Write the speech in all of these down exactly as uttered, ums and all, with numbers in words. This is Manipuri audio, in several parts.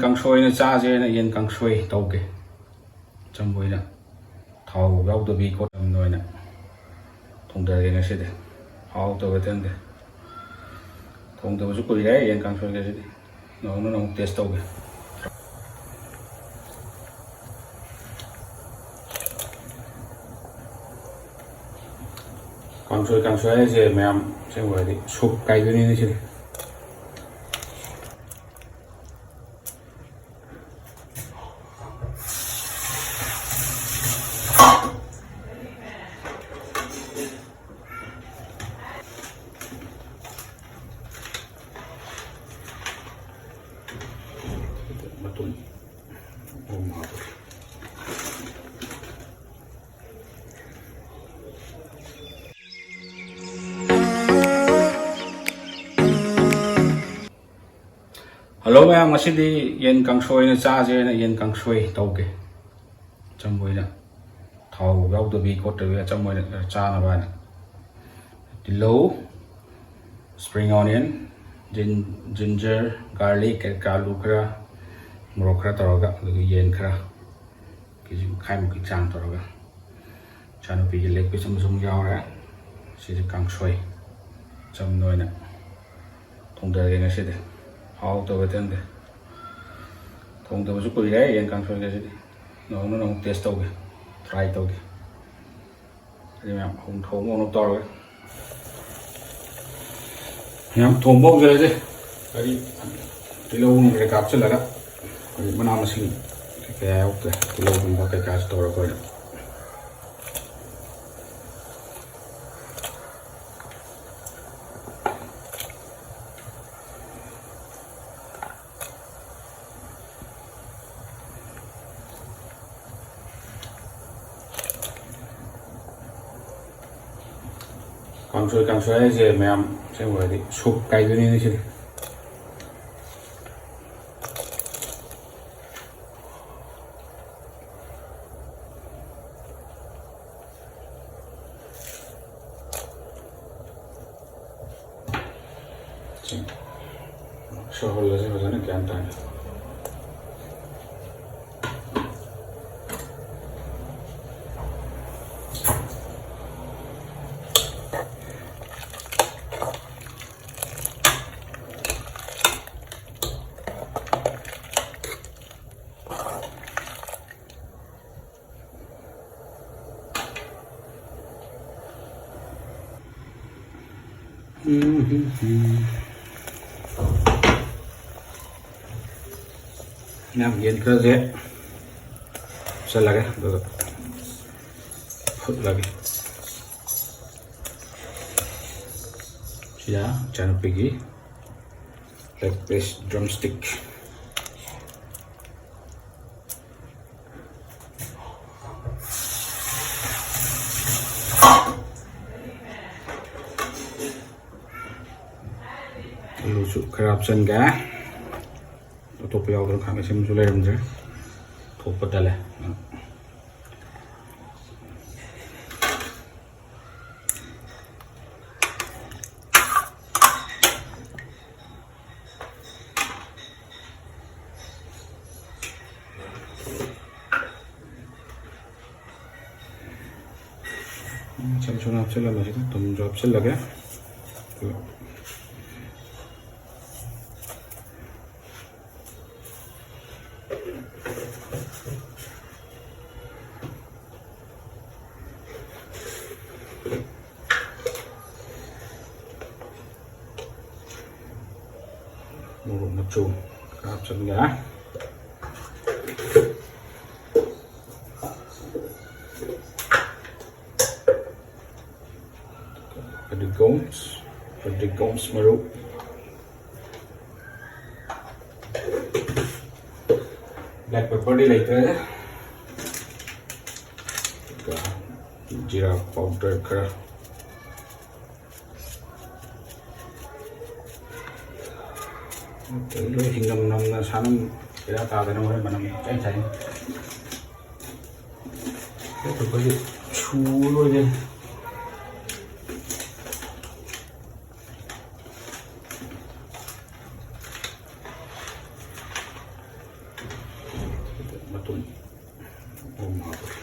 ꯀꯥꯡꯁꯣꯏ ꯑꯣꯏꯅ ꯆꯥꯁꯦꯅ ꯌꯦꯟ ꯀꯥꯡꯁꯣꯏ ꯇꯧꯒꯦ꯫ ꯑꯆꯝꯕ ꯑꯣꯏꯅ ꯊꯥꯎ ꯌꯥꯎꯗꯕꯤ ꯈꯣꯠꯇꯕ ꯑꯣꯏꯅ ꯊꯣꯡꯗꯔꯒꯦ ꯉꯁꯤꯗꯤ꯫ ꯍꯥꯎꯇꯕ ꯊꯦꯡꯗꯦ꯫ ꯊꯣꯡꯗꯕꯁꯨ ꯀꯨꯏꯔꯦ ꯌꯦꯟ ꯀꯥꯡꯁꯣꯏꯒꯁꯤꯗꯤ꯫ ꯅꯧꯅ ꯅꯧꯅ ꯇꯦꯁ ꯇꯧꯒꯦ꯫ ꯀꯥꯡꯁꯣꯏ, ꯀꯥꯡꯁꯣꯏ ꯍꯥꯏꯁꯦ ꯃꯌꯥꯝ ꯑꯁꯦꯡꯕ ꯍꯥꯏꯗꯤ ꯁꯨꯞ ꯀꯥꯏꯗꯨꯅꯤꯅꯦ ꯁꯤꯗꯤ꯫ ꯃꯇꯨꯝ ꯑꯍꯨꯝ ꯍꯥꯞꯄꯒꯦ꯫ ꯍꯜꯂꯣ ꯃꯌꯥꯝ, ꯉꯁꯤꯗꯤ ꯌꯦꯟ ꯀꯥꯡꯁꯣꯏ ꯑꯣꯏꯅ ꯆꯥꯁꯦꯅ ꯌꯦꯟ ꯀꯥꯡꯁꯣꯏ ꯇꯧꯒꯦ꯫ ꯑꯆꯝꯕ ꯑꯣꯏꯅ ꯊꯥꯎ ꯌꯥꯎꯗꯕꯤ ꯈꯣꯠꯇꯕꯤ ꯑꯆꯝꯕ ꯑꯣꯏꯅ ꯆꯥꯅꯕ ꯍꯥꯏꯅ꯫ ꯇꯤꯜꯍꯧ, spring onion, ꯖꯤꯟ-, ginger, garlic, ꯀꯩꯀꯥ, ꯑꯂꯨ ꯈꯔ, ꯃꯣꯔꯣꯛ ꯈꯔ ꯇꯧꯔꯒ, ꯑꯗꯨꯒ ꯌꯦꯟ ꯈꯔ, ꯀꯦ ꯖꯤ ꯃꯈꯥꯏꯃꯨꯛꯀꯤ ꯆꯥꯡ ꯇꯧꯔꯒ, ꯏꯆꯥꯅꯨꯄꯤꯒꯤ leg piece ꯑꯃꯁꯨ ꯑꯃꯨꯛ ꯌꯥꯎꯔꯦ꯫ ꯁꯤꯁꯦ ꯀꯥꯡꯁꯣꯏ ꯆꯝꯅ ꯑꯣꯏꯅ ꯊꯣꯡꯗꯔꯒꯦ ꯉꯁꯤꯗꯤ꯫ ꯍꯥꯎꯇꯕ ꯊꯦꯡꯗꯦ꯫ ꯊꯣꯡꯗꯕꯁꯨ ꯀꯨꯏꯔꯦ ꯌꯦꯟ ꯀꯥꯡꯁꯣꯏꯒꯁꯤꯗꯤ꯫ ꯅꯧꯅ ꯅꯧꯅ ꯇꯦꯁ ꯇꯧꯒꯦ, ꯇ꯭ꯔꯥꯏ ꯇꯧꯒꯦ꯫ ꯑꯗꯨ ꯃꯌꯥꯝ ꯑꯍꯨꯝ ꯊꯣꯡꯕ ꯑꯃꯨꯛ ꯇꯧꯔꯒꯦ꯫ ꯃꯌꯥꯝ ꯊꯣꯡꯕ ꯍꯧꯖꯔꯁꯦ꯫ ꯀꯔꯤ, ꯇꯤꯜꯍꯧ ꯅꯨꯡ ꯀꯩꯀꯥ ꯍꯥꯞꯆꯤꯜꯂꯒ, ꯑꯩꯈꯣꯏ ꯃꯅꯥ ꯃꯁꯤꯡ ꯀꯌꯥ ꯌꯥꯎꯗ꯭ꯔꯦ, ꯇꯤꯜꯍꯧꯒꯨꯝꯕ ꯀꯩꯀꯥꯁꯨ ꯇꯧꯔꯒ ꯑꯣꯏꯅ꯫ ꯀꯥꯡꯁꯣꯏ, ꯀꯥꯡꯁꯣꯏ ꯍꯥꯏꯁꯦ ꯃꯌꯥꯝ ꯑꯁꯦꯡꯕ ꯍꯥꯏꯗꯤ ꯁꯨꯞ ꯀꯥꯏꯗꯨꯅꯤꯅꯦ ꯁꯤꯗꯤ꯫ ꯁꯤ ꯁꯧꯍꯜꯂꯁꯦ ꯐꯖꯅ ꯒ꯭ꯌꯥꯟ ꯇꯥꯅ꯫ ꯎꯝ, ꯎꯝ, ꯎꯝ꯫ ꯌꯥꯝ ꯌꯦꯟ ꯈꯔꯁꯦ ꯍꯥꯞꯆꯜꯂꯒꯦ, ꯑꯗꯨꯒ ꯐꯨꯠꯂꯒꯦ꯫ ꯁꯤꯗ ꯏꯆꯥꯅꯨꯄꯤꯒꯤ leg piece, drumstick꯫ ꯑꯂꯨꯁꯨ ꯈꯔ ꯍꯥꯞꯆꯤꯟꯒꯦ꯫ ꯑꯇꯣꯞꯄ ꯌꯥꯎꯗꯅ ꯈꯥꯃꯦꯟ ꯑꯁꯤꯟꯕꯁꯨ ꯂꯩꯔꯝꯗ꯭ꯔꯦ꯫ ꯊꯣꯛꯄ ꯇꯜꯂꯦ꯫ ꯎꯝ, ꯁꯨꯝ ꯁꯨꯝ ꯍꯥꯞꯆꯤꯜꯂꯝꯕꯁꯤꯗ ꯊꯨꯝꯁꯨ ꯍꯥꯞꯆꯤꯜꯂꯒꯦ꯫ ꯃꯣꯔꯣꯛ ꯃꯆꯨ ꯈꯔ ꯍꯥꯞꯆꯤꯟꯒꯦ꯫ ꯐꯗꯤꯒꯣꯝ, ꯐꯗꯤꯒꯣꯝ ꯃꯔꯨ꯫ Black pepperꯗꯤ ꯂꯩꯇ꯭ꯔꯦ꯫ ꯑꯗꯨꯒ ꯖꯤꯔꯥ powder ꯈꯔ꯫ ꯑꯗꯩ ꯂꯣꯏ ꯍꯤꯡꯅꯝ ꯅꯝꯅ ꯁꯥꯅꯝ ꯕꯦꯔꯥ ꯇꯥꯗꯅꯕ ꯍꯣꯔꯦꯟ ꯃꯅꯝ ꯆꯥꯏ ꯆꯥꯏꯅꯤ꯫ ꯑꯩꯈꯣꯏꯗꯤ ꯁꯨ ꯂꯣꯏꯔꯦ꯫ ꯃꯇꯨꯝ ꯑꯍꯨꯝ ꯍꯥꯞꯄꯒꯦ꯫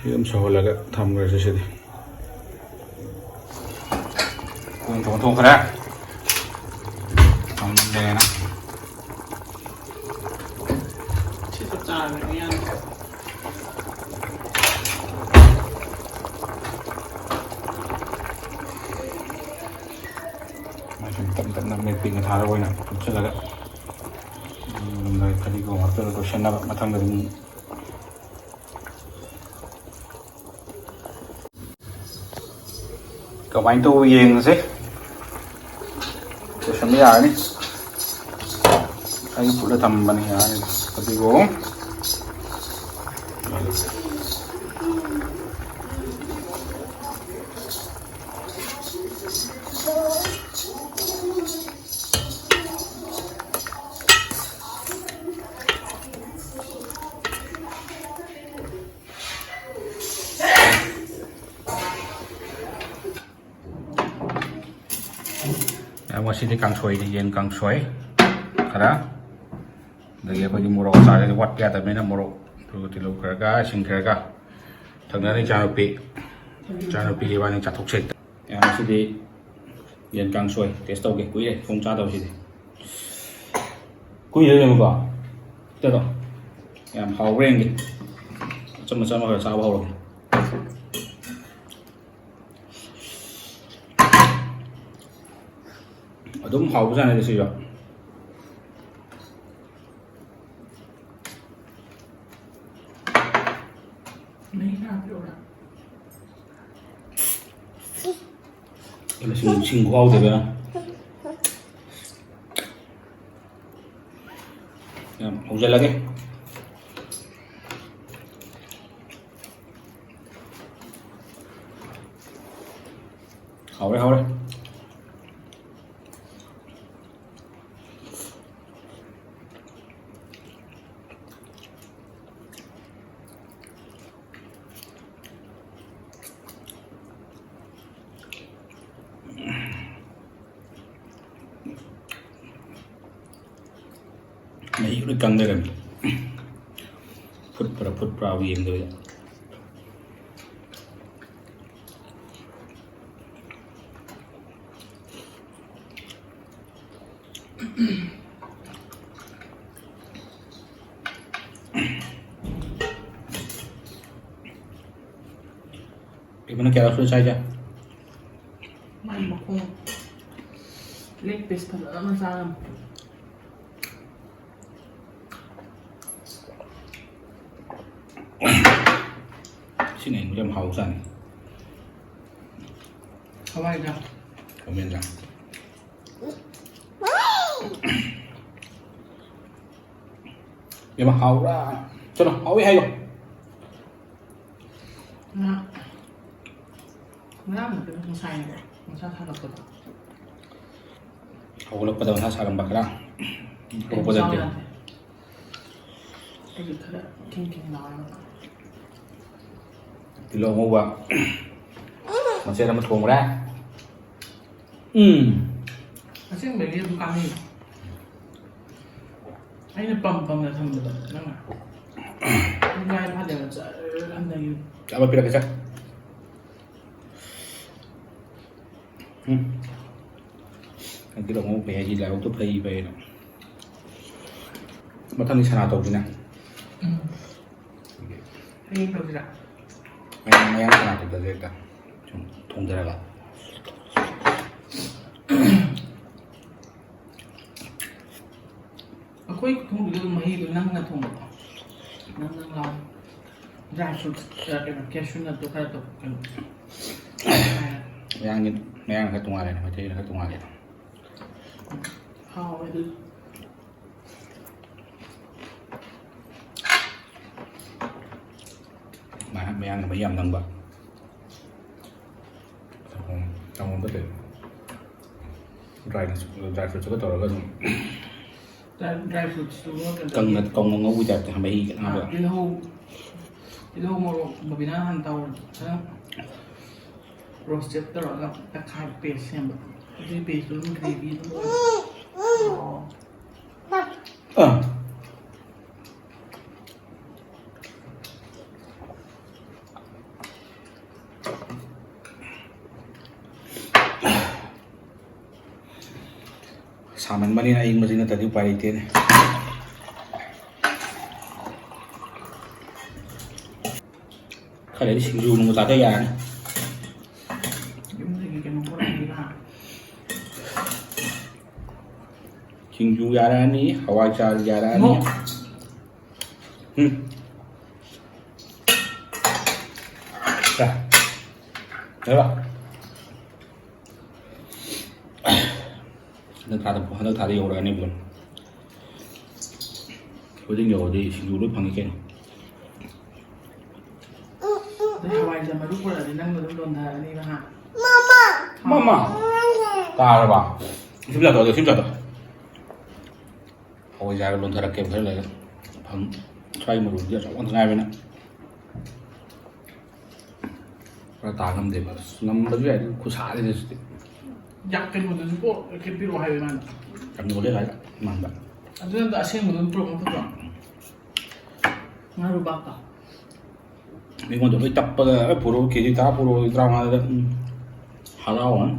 ꯁꯤ ꯑꯗꯨꯝ ꯁꯧꯍꯜꯂꯒ ꯊꯝꯈ꯭ꯔꯁꯦ ꯁꯤꯗꯤ꯫ ꯀꯣꯟ ꯊꯣꯡ ꯊꯣꯡꯈ꯭ꯔꯦ꯫ ꯊꯝꯃꯒꯦꯅ꯫ ꯃꯥꯏꯁꯨ ꯇꯞ ꯇꯞꯅ ꯃꯦꯠ ꯄꯤꯛꯅ ꯊꯥꯔꯒ ꯑꯣꯏꯅ ꯐꯨꯠꯆꯜꯂꯒ, ꯐꯗꯤꯒꯣꯝ ꯍꯥꯞꯆꯜꯂꯒ ꯂꯣꯏꯁꯟꯅꯕ꯫ ꯃꯊꯪꯗꯗꯤ ꯀꯃꯥꯏꯅ ꯇꯧꯕ ꯌꯦꯡꯉꯁꯦ꯫ ꯂꯣꯏꯁꯟꯕ ꯌꯥꯔꯅꯤ꯫ ꯑꯩ ꯐꯨꯠꯂ ꯊꯝꯕꯅꯤ, ꯌꯥꯔꯅꯤ꯫ ꯐꯗꯤꯒꯣꯝ꯫ ꯉꯁꯤꯗꯤ ꯀꯥꯡꯁꯣꯏꯅꯤ, ꯌꯦꯟ ꯀꯥꯡꯁꯣꯏ ꯈꯔ, ꯑꯗꯒꯤ ꯑꯩꯈꯣꯏꯗꯤ ꯃꯣꯔꯣꯛ ꯑꯆꯥꯔꯁꯦ ꯋꯥꯠꯄ ꯌꯥꯗꯕꯅꯤꯅ, ꯃꯣꯔꯣꯛ, ꯑꯗꯨꯒ ꯇꯤꯜꯍꯧ ꯈꯔꯒ, ꯏꯁꯤꯡ ꯈꯔꯒ, ꯊꯪꯅꯅ ꯏꯆꯥꯅꯨꯄꯤ, ꯏꯆꯥꯅꯨꯄꯤ ꯏꯕꯥꯅꯤ ꯆꯥꯊꯣꯛꯁꯦ꯫ ꯉꯁꯤꯗꯤ ꯌꯦꯟ ꯀꯥꯡꯁꯣꯏ ꯇꯦꯁ ꯇꯧꯒꯦ, ꯀꯨꯏꯔꯦ ꯊꯣꯡ ꯆꯥꯗꯕꯁꯤꯗꯤ꯫ ꯀꯨꯏꯔꯦ ꯌꯦꯡꯉꯨꯀꯣ꯫ ꯀꯩꯅꯣ, ꯌꯥꯝ ꯍꯥꯎꯕ꯭ꯔꯥ ꯌꯦꯡꯒꯦ꯫ ꯃꯆꯝ ꯃꯆꯝ ꯈꯔ ꯆꯥꯕ ꯍꯧꯔꯒꯦ꯫ ꯑꯗꯨꯝ ꯍꯥꯎꯕꯖꯥꯠꯅꯤꯗ ꯁꯤꯁꯨ꯫ ꯃꯁꯤ ꯁꯤꯡ ꯈꯨꯍꯥꯎꯗꯨꯒ꯫ ꯌꯥꯝ ꯍꯧꯖꯤꯜꯂꯒꯦ꯫ ꯍꯥꯎꯔꯦ, ꯍꯥꯎꯔꯦ꯫ ꯃꯍꯤ ꯂꯣꯏ ꯀꯪ ꯂꯩꯔꯝꯃꯤ꯫ ꯐꯨꯠꯄ꯭ꯔꯥ ꯐꯨꯠꯄ꯭ꯔꯥ ꯌꯦꯡꯗꯕꯤꯗ꯫ ꯀꯌꯥꯔꯛ ꯁꯨꯔꯦ ꯆꯥꯏꯁꯦ? ꯃꯥꯏ ꯃꯈꯣꯡ ꯂꯦꯒ ꯄꯤꯁ ꯐꯖꯅ ꯆꯥꯔꯝꯃꯦ꯫ ꯁꯤꯅ ꯑꯩꯉꯣꯟꯗ ꯌꯥꯝ ꯍꯥꯎꯖꯥꯠꯅꯤ꯫ ꯍꯋꯥꯏꯖꯥꯔ꯫ ꯈꯥꯃꯦꯟꯖꯥꯔ꯫ ꯏꯕꯦꯝꯃ, ꯍꯥꯎꯕ꯭ꯔꯥ? ꯆꯠꯂꯣ, ꯍꯥꯎꯋꯤ ꯍꯥꯏꯌꯣ꯫ ꯉꯥ, ꯉꯔꯥꯡ ꯅꯠꯇꯦ, ꯉꯁꯥꯏꯅꯦ, ꯉꯁꯥꯏ ꯊꯥꯒꯠꯄꯗꯣ꯫ ꯍꯧꯒꯠꯂꯛꯄꯗ ꯃꯁꯥ ꯁꯥꯔꯝꯕ ꯈꯔ꯫ ꯑꯩ ꯍꯧꯒꯠꯄꯗ ꯆꯥꯎ ꯅꯠꯇꯦ꯫ ꯌꯥꯗꯦ꯫ ꯑꯩꯗꯤ ꯈꯔ ꯈꯤꯡ ꯈꯤꯡ ꯂꯥꯎꯔꯒ꯫ ꯇꯤꯜꯍꯧ ꯑꯉꯧꯕ ꯃꯆꯦꯠ ꯑꯃ ꯊꯣꯡꯈ꯭ꯔꯦ꯫ ꯎꯝ꯫ ꯑꯁꯦꯡꯕꯩꯗꯤ ꯑꯗꯨꯝ ꯀꯥꯟꯅꯩ꯫ ꯑꯩꯅ ꯄꯝ ꯄꯝꯅ ꯊꯝꯕꯗꯣ ꯅꯪꯅ꯫ ꯄꯨꯡꯈꯥꯏ ꯐꯥꯗꯦꯕ ꯖꯔ ꯍꯟꯊꯈꯤꯕ꯫ ꯑꯃ ꯄꯤꯔꯛꯀꯦ ꯁꯦ꯫ ꯎꯝ꯫ ꯑꯗꯨꯗ ꯑꯃꯨꯛ ꯐꯩ ꯍꯥꯏꯁꯤ ꯂꯥꯏꯕꯛꯇꯣ ꯐꯩ ꯐꯩꯅ꯫ ꯃꯊꯪꯗꯤ ꯁꯅꯥ ꯇꯧꯁꯤꯅꯦ꯫ ꯎꯝ꯫ ꯍꯌꯦꯡ ꯇꯧꯁꯤꯔꯥ? ꯃꯌꯥꯡ, ꯃꯌꯥꯡ ꯁꯅꯥ ꯇꯧꯗꯁꯦ ꯍꯦꯛꯇ꯫ ꯁꯨꯝ ꯊꯣꯡꯗꯔꯒ꯫ ꯑꯩꯈꯣꯏ ꯈꯨꯊꯣꯡꯗꯨꯗ ꯑꯗꯨꯝ ꯃꯍꯤꯗꯣ ꯅꯪꯅ ꯊꯣꯡꯕ꯫ ꯅꯪ ꯅꯪ ꯂꯥꯎ꯫ Dry fruits, ꯑ, ꯀꯩꯅꯣ, cashew nutꯇꯣ ꯈꯔ ꯇꯧ-, ꯀꯩꯅꯣ꯫ ꯃꯌꯥꯡꯒꯤ, ꯃꯌꯥꯡꯅ ꯈꯔ ꯇꯣꯉꯥꯜꯂꯦꯅ, ꯃꯩꯇꯩꯅ ꯈꯔ ꯇꯣꯉꯥꯜꯂꯦꯅ꯫ ꯍꯥꯎꯋꯦ ꯑꯗꯨ꯫ ꯃꯌꯥꯡ, ꯃꯌꯥꯡꯅ ꯃꯍꯤ ꯌꯥꯝ ꯅꯪꯕ꯫ ꯁꯪꯒꯣꯝ, ꯁꯪꯒꯣꯝꯗ ꯀꯩ? Dry, dry fruitsꯀ ꯇꯧꯔꯒ ꯑꯗꯨꯝ꯫ Dry, dry fruitsꯇꯨꯒ ꯀꯩꯅꯣ ꯀꯪꯅ, ꯀꯪꯅ ꯉꯧꯕꯒꯤ typeꯇ ꯃꯍꯤ ꯈꯤꯇꯪ ꯑꯥ, ꯍꯥꯞꯄꯒ꯫ ꯇꯤꯜꯍꯧ, ꯇꯤꯜꯍꯧ ꯃꯣꯔꯣꯛ ꯕꯕꯤꯅꯥ ꯍꯥꯟꯅ ꯇꯧꯔ ꯈꯔ roasted ꯇꯧꯔꯒ ꯇꯛꯈꯥꯏ paste ꯁꯦꯝꯕ꯫ ꯑꯗꯨꯒꯤ pasteꯇꯨ ꯑꯗꯨꯝ gravy ꯑꯗꯨꯝ ꯑꯣꯏꯕ꯫ ꯑꯣ꯫ ꯑꯥ꯫ ꯁꯥꯃꯟꯕꯅꯤꯅ ꯑꯏꯪꯕꯁꯤ ꯅꯠꯇ꯭ꯔꯗꯤ ꯎꯄꯥꯏ ꯂꯩꯇꯦꯅꯦ꯫ ꯈꯔ ꯂꯩꯔꯗꯤ ꯁꯤꯡꯖꯨ ꯅꯨꯡ ꯆꯥꯊ ꯌꯥꯔꯅꯤ꯫ ꯁꯤꯡꯖꯨ ꯌꯥꯔꯛꯑꯅꯤ, ꯍꯋꯥꯏꯖꯥꯔ ꯌꯥꯔꯛꯑꯅꯤ꯫ ꯎꯝ꯫ ꯁꯦ꯫ ꯌꯥꯔꯕ? ꯍꯟꯗꯛ ꯊꯥꯗ, ꯍꯟꯗꯛ ꯊꯥꯗ ꯌꯧꯔꯛꯑꯅꯦꯕ ꯑꯗꯨꯝ꯫ ꯍꯧꯖꯤꯛ ꯌꯧꯔꯗꯤ ꯁꯤꯡꯖꯨ ꯂꯣꯏ ꯐꯪꯉꯤ ꯀꯩꯅꯣ꯫ ꯑꯗꯩ ꯍꯋꯥꯏꯖꯥꯔ ꯃꯔꯨ ꯄꯨꯔꯛꯑꯗꯤ ꯅꯪꯅ ꯑꯗꯨꯝ ꯂꯣꯟꯊꯔꯛꯑꯅꯤꯕ, ꯍꯥ? ꯃꯃꯥ! ꯇꯥꯔꯕ? ꯁꯤꯝ ꯆꯥꯊꯣꯛꯑꯣ, ꯁꯤꯝ ꯆꯥꯊꯣꯛꯑꯣ꯫ ꯍꯋꯥꯏꯖꯥꯔ ꯂꯣꯟꯊꯔꯛꯀꯦ ꯈꯔ ꯂꯩꯔꯒ꯫ ꯐꯪ-, ꯁ꯭ꯋꯥꯏ ꯃꯔꯨꯗꯤ ꯑꯆꯧꯕ ꯉꯥꯛꯇ ꯉꯥꯏꯕꯅꯤꯅ꯫ ꯈꯔ ꯇꯥ ꯉꯝꯗꯦꯕ꯫ ꯑꯁ, ꯉꯝꯕꯁꯨ ꯌꯥꯏ, ꯑꯗꯨ ꯈꯨꯠꯁꯥꯁꯤꯗꯤ ꯁꯤꯗꯤ꯫ ꯌꯥꯝ ꯀꯩꯅꯣꯗꯁꯨ ꯀꯣ, ꯀꯩ ꯄꯤꯔꯛꯑꯣ ꯍꯥꯏꯕ ꯃꯥꯅ꯫ ꯌꯥꯝ ꯌꯣꯜꯂꯦ ꯂꯥꯏ ꯃꯥꯟꯕ꯫ ꯑꯗꯨ ꯅꯠꯇ ꯑꯁꯦꯡꯕꯗꯣ ꯑꯗꯨꯝ ꯄꯨꯔꯛꯄ ꯐꯠꯇ꯭ꯔꯣ? ꯉꯥꯔꯨꯕꯥꯛꯇꯣ꯫ ꯃꯤꯉꯣꯟꯗ ꯂꯣꯏ ꯇꯞꯄꯒ, "ꯑꯦ, ꯄꯨꯔꯛꯑꯣ, ꯀꯦ ꯖꯤ ꯇꯔꯥ ꯄꯨꯔꯛꯑꯣ, ꯇꯔꯥꯃꯉꯥꯗ", ꯎꯝ, ꯍꯔꯥꯎꯕꯅꯤ꯫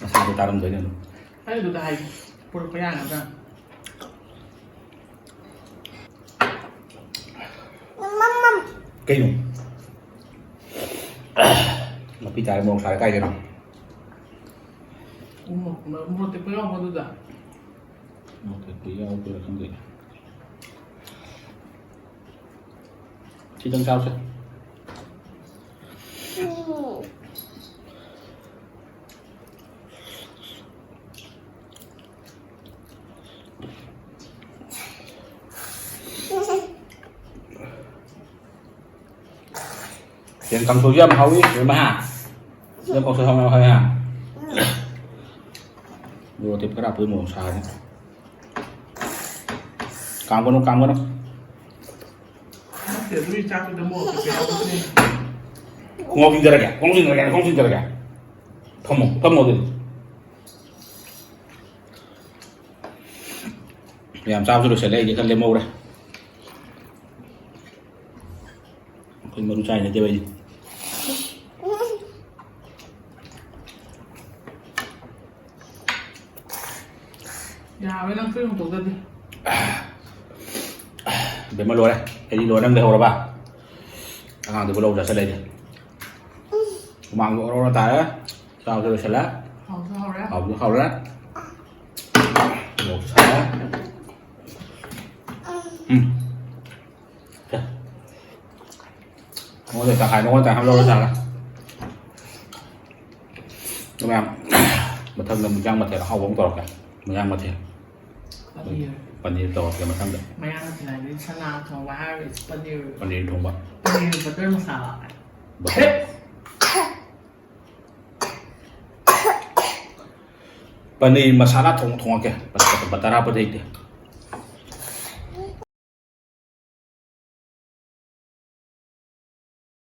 ꯑꯁꯥꯗ ꯇꯥꯔꯝꯗꯣꯏꯅꯦ ꯑꯗꯨꯝ꯫ ꯑꯩ ꯑꯗꯨꯗ ꯍꯥꯏꯒꯦ, ꯄꯨꯔꯛꯄ ꯌꯥꯒꯗ꯭ꯔꯥ? ꯀꯩꯅꯣ? ꯃꯄꯤ ꯇꯥꯔꯦ, ꯃꯣꯔꯣꯛ ꯁꯥꯔꯦ, ꯀꯥꯏꯗꯩꯅꯣ? ꯎ ꯃꯣꯔꯣꯛ, ꯃꯣꯔꯣꯛ ꯇꯦꯛꯄ ꯌꯥꯎꯕ꯭ꯔꯣ ꯑꯗꯨꯗ? ꯃꯣꯔꯣꯛ ꯇꯦꯛꯄ ꯌꯥꯎꯕ꯭ꯔꯥ ꯈꯪꯗꯦ꯫ ꯈꯤꯇꯪ ꯆꯥꯎꯁꯦ꯫ ꯌꯦꯟ ꯀꯥꯡꯁꯣꯏꯁꯨ ꯌꯥꯝ ꯍꯥꯎꯏ, ꯏꯕꯦꯝꯃ, ꯍꯥ? ꯌꯦꯟ ꯀꯥꯡꯁꯣꯏ ꯍꯥꯎꯅ ꯍꯥꯎꯋꯦ, ꯍꯥ? ꯃꯣꯔꯣꯛ ꯑꯇꯦꯛꯄ ꯈꯔ ꯍꯥꯞꯄꯗꯤ ꯃꯣꯔꯣꯛ ꯁꯥꯔꯅꯤ꯫ ꯀꯥꯝꯒꯅꯨ, ꯀꯥꯝꯒꯅꯨ꯫ ꯅꯠꯇꯦ, ꯑꯗꯨꯒꯤ ꯆꯥꯛꯇꯨꯗ ꯃꯣꯔꯣꯛ ꯑꯇꯦꯛꯄ ꯌꯥꯎꯕꯅꯦ꯫ ꯈꯣꯡꯎꯞ ꯆꯤꯡꯊꯔꯒꯦ, ꯈꯣꯡꯎꯞ ꯆꯤꯡꯊꯔꯒꯦ, ꯈꯣꯡꯎꯞ ꯆꯤꯡꯊꯔꯒꯦ꯫ ꯐꯝꯃꯣ, ꯐꯝꯃꯣ ꯑꯗꯨꯗꯤ꯫ ꯃꯌꯥꯝ ꯆꯥꯕꯁꯨ ꯂꯣꯏꯁꯤꯜꯂꯦ, ꯑꯩꯗꯤ ꯈꯔ ꯂꯦꯝꯍꯧꯔꯦ꯫ ꯑꯩꯈꯣꯏ ꯃꯔꯨ ꯆꯥꯏ ꯅꯠꯇꯦꯕ ꯑꯩꯗꯤ꯫ ꯌꯥꯔꯣꯏ, ꯅꯪ ꯐꯨꯔꯤꯠ ꯍꯣꯡꯗꯣꯛꯇꯗꯤ꯫ ꯕꯦꯝꯃ ꯂꯣꯏꯔꯦ꯫ ꯑꯩꯗꯤ ꯂꯣꯏꯔꯦ, ꯅꯪ ꯂꯩꯍꯧꯔꯕ? ꯑꯉꯥꯡꯗꯨꯕꯨ ꯂꯧ ꯆꯠꯁꯜꯂꯦ ꯑꯩꯗꯤ꯫ ꯍꯨꯃꯥꯡꯗꯣ ꯑꯣꯔꯣ ꯑꯣꯔꯣ ꯇꯥꯔꯦ꯫ ꯆꯥꯕꯁꯨ ꯂꯣꯏꯁꯤꯜꯂꯦ꯫ ꯍꯥꯎꯁꯨ ꯍꯥꯎꯔꯦ꯫ ꯍꯥꯎꯁꯨ ꯍꯥꯎꯔꯦ꯫ ꯎꯝ꯫ ꯅꯉꯣꯟꯗ ꯇꯪꯈꯥꯏ, ꯅꯉꯣꯟꯗ ꯇꯪꯈꯥꯏ ꯂꯧꯔ ꯆꯥꯔꯦ꯫ ꯑꯗꯨ ꯃꯌꯥꯝ, ꯃꯊꯪꯗ ꯏꯟꯖꯥꯡ ꯃꯊꯦꯜ ꯑꯍꯥꯎꯕ ꯑꯃ ꯇꯧꯔꯛꯀꯦ꯫ ꯏꯟꯖꯥꯡ ꯃꯊꯦꯜ꯫ ꯄꯅꯤꯔ꯫ ꯄꯅꯤꯔ ꯇꯧꯔꯛꯀꯦ ꯃꯊꯪꯗ꯫ ꯃꯌꯥꯡ ꯃꯊꯦꯜ ꯍꯥꯏꯗꯤ ꯁꯅꯥ ꯊꯣꯡꯕ ꯍꯥꯏꯔꯒ it's ꯄꯅꯤꯔ꯫ ꯄꯅꯤꯔ ꯊꯣꯡꯕ꯫ ꯄꯅꯤꯔ butter masala꯫ Butter꯫ ꯄꯅꯤꯔ ꯃꯁꯥꯂꯥ ꯊꯣꯡ ꯊꯣꯡꯉꯛꯀꯦ꯫ ꯕꯇꯔ ꯍꯥꯞꯄꯗꯤ ꯍꯩꯇꯦ꯫